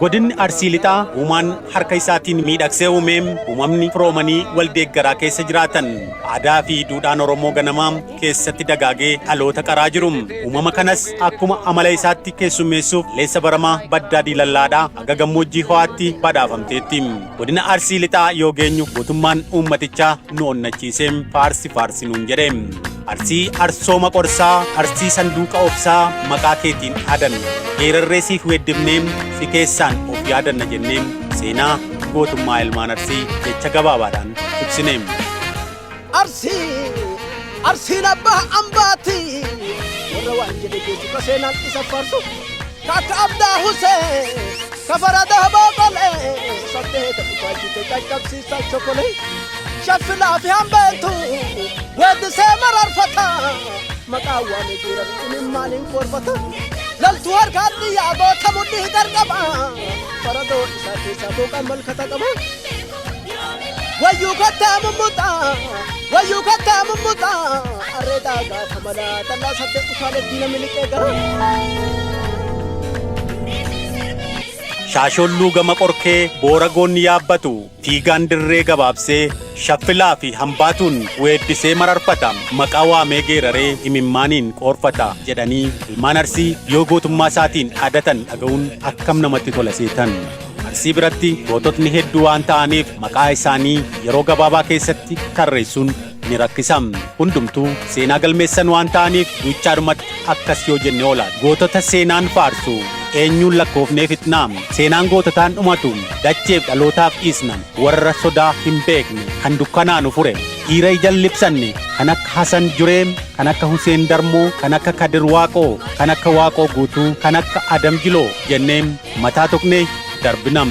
Godinni Arsii Lixaa uumaan harka isaatiin miidhagsee uumeem uumamni firoomanii wal deeggaraa keessa jiraatan aadaa fi duudhaan Oromoo ganamaa keessatti dagaagee dhaloota qaraa jiru. Uumama kanas akkuma amala isaatti keessummeessuuf qilleensa baramaa baddaa diilallaadhaa haga gammoojjii ho'aatti badhaafamteetti. Godina Arsii Lixaa yoo geenyu gootummaan uummatichaa nu onnachiisee faarsi faarsi nuun jedhe. Arsii arsooma qorsaa, arsii sanduuqa obsaa maqaa keetiin dhaadanna. Geerarree siif weeddifnee si keessaan of yaadanna jennee seenaa gootummaa ilmaan Arsii jecha gabaabaadhaan ibsine. Arsii Arsiin abbaa ambaati warra waan jedhe geessu ka seenaan isa faarsu ka akka Abdaa Huseen ka farada booqolee saddeeta utaalchite caccabsiisaa chokolee shaffilaa fi hambeentu weeddisee mararfata maqaa waamee jiran imimmaaniin koorfata laltuu harkaan xiyyaa goota mudhii qarqaba faradoo isaa keessaa booqaan malkata qaba. Wayyuu kottaa mummuxaa, wayyuu kottaa mummuxaa, arreedaa gaafa malaa, dallaa saddeet utaalee diina miliqee gara. Shaasholluu gama qorkee boora goonni yaabbatu fiigaan dirree gabaabsee shaffilaa fi hambaatuun weeddisee mararfata maqaa waamee geeraree imimmaaniin qoorfata jedhanii ilmaan Arsii yoo gootummaa isaatiin dhaadatan dhaga'uun akkam namatti tola seetan. Arsii biratti goototni hedduu waan ta'aniif maqaa isaanii yeroo gabaabaa keessatti tarreessuun ni rakkisa. Hundumtuu seenaa galmeessan waan ta'aniif duuchaadhumatti akkas yoo jenne oola. Gootota seenaan faarsu eenyuun lakkoofnee fixnaa? Seenaan goototaan dhumatu dacheef dhalootaaf dhiisna. Warra sodaa hin beekne kan dukkanaa nu fure. Dhiira ija hin libsanne kan akka Hasan Juree, kan akka Huseen Darmoo, kan akka Kadir Waaqoo, kan akka Waaqoo Guutuu, kan akka Adam Jiloo jennee mataa tuqnee darbina.